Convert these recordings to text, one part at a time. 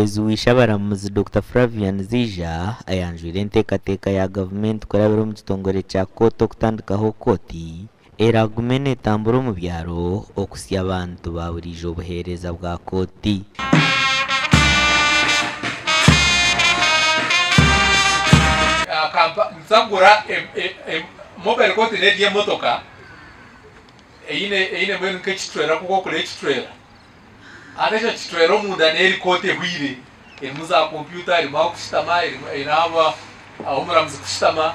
Omuhwezi w'eishabaramuzi Dokita Flavian Zeija ayanjwire enteekateeka ya gavumenti kurabira omu kitongore kya kooti okutandikaho kooti eragume netambura omu byaro okuhitsya abantu ba buriijo obuheereza bwa kooti. Nituza kugura mobile court n'eri emotoka eine eine mbwenu nk'ekitwera nk'oku orikureeba ekitwera. Hati ekyo kitwera omunda n'eri kooti ehweire erimu za kompyuta, erimu ah'okushutama, erimu eine ahu omuramuzi kushutama.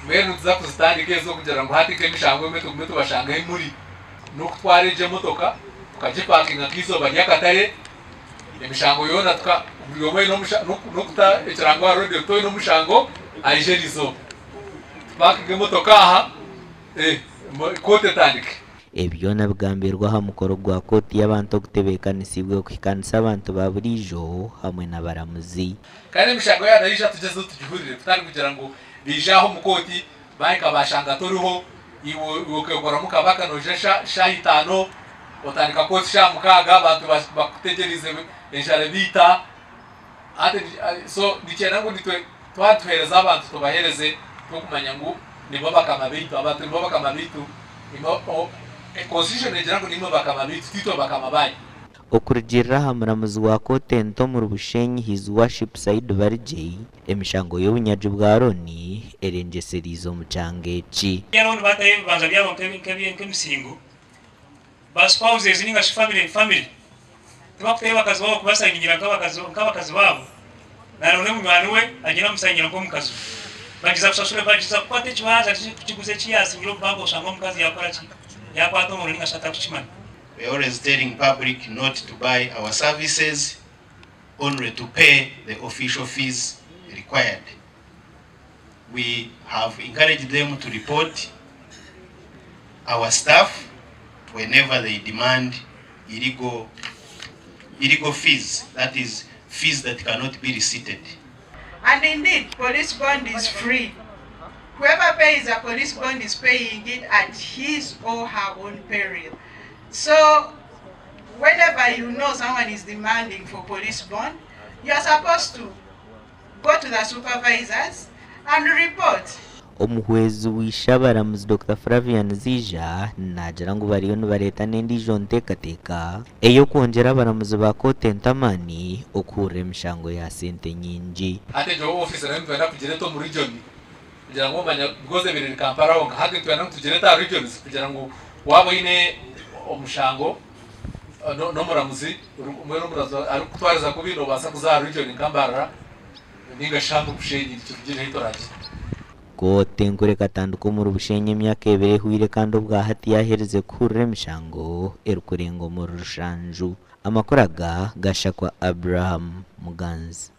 Mbwenu nituza kuzitandika ezo kugira ngu hati nk'emishango emwe tugume tubashange ahu muri. N'okutwara egyo emotoka tukagipakinga nk'eizooba ry'akatare, emishango yoona tuka buri omwe oine omushango n'okuta ekirango aha reediyo nti oine omushango aije eriizooba. Tupakinge emotoka aha, kooti etandike. Ebi byona bigambirwe aha mukoro gwa kooti y'abantu ogutebeekanisiibwe kuhikaanisa abantu ba buriijo hamwe n'abaramuzi. Kandi emishango yaaba yaija tugyezeho tugihurire kutari kugira ngu baija aha omu kooti bahika bashanga toriho iwe okekoramu kabaka noija shaaha itaano otandika kooti shaaha mukaaga abantu bakutegyereize enjara ebaita hati so nikyenda ngu nitwe twaba nituheereza abantu tubaheereze turikumanya ngu nibo bakama baitu, abantu nibo bakama baitu, constitution negira ngu nimwe bakama baitu titwe bakama banyu. Okurugiirira aha muramuzi wa kooti ento omuri Bushenyi His Worship Said Barigye, emishango y'obunyagi bwa looni erengyesereize omu kyanga eki. Looni bataho ebibanja byabo nk'emisingo, ba spouses ninga shi family family tibakutayo bakazi babo kubasayiningira nk'abakazi baabo, nareeba n'omunywani we agyenda amusayiningira nk'omukazi we. Bagyeza kushashura bagyeza kukwata ekibanja kukiguza eki yasingire omu banka oshanga omukazi yakora ki yakwata omuriro ninga shi atarikukimanya. We are always telling public not to buy our services, only to pay the official fees required. We have encouraged them to report our staff whenever they demand illegal, illegal fees, that is, fees that cannot be receipted. And indeed, police bond is free. Whoever pays a police bond is paying it at his or her own peril. So, whenever you know someone is demanding for police bond, you are supposed to go to the supervisors and report. Omuhwezi w'eishabaramuzi Dokita Flavian Zeija naagira ngu bariyo nibareeta n'endiijo nteekateeka ey'okwongyera abaramuzi ba kooti ento amaani okuhurira emishango ya sente nyingi. Hati egyo ofiisi nayo nitwenda kugireeta omu region kugira ngu omanya because ebiri eri Kampala honka hati nitwenda ngu tugireete aha regions kugira ngu waaba oine omushango n'omuramuzi mbwenu omuramuzi arikukutwariza kubi nobaasa kuza aha region nka Mbarara ninga shi hanu Bushenyi nikirugirira ahu turaagite. Kooti enkuru ekatandika omuri Bushenyi emyaka ebiri ehweire kandi obwahati yaaherize kuhurira emishango erikurenga omuri rushanju. Amakuru aga gashakwa Abraham Muganzi.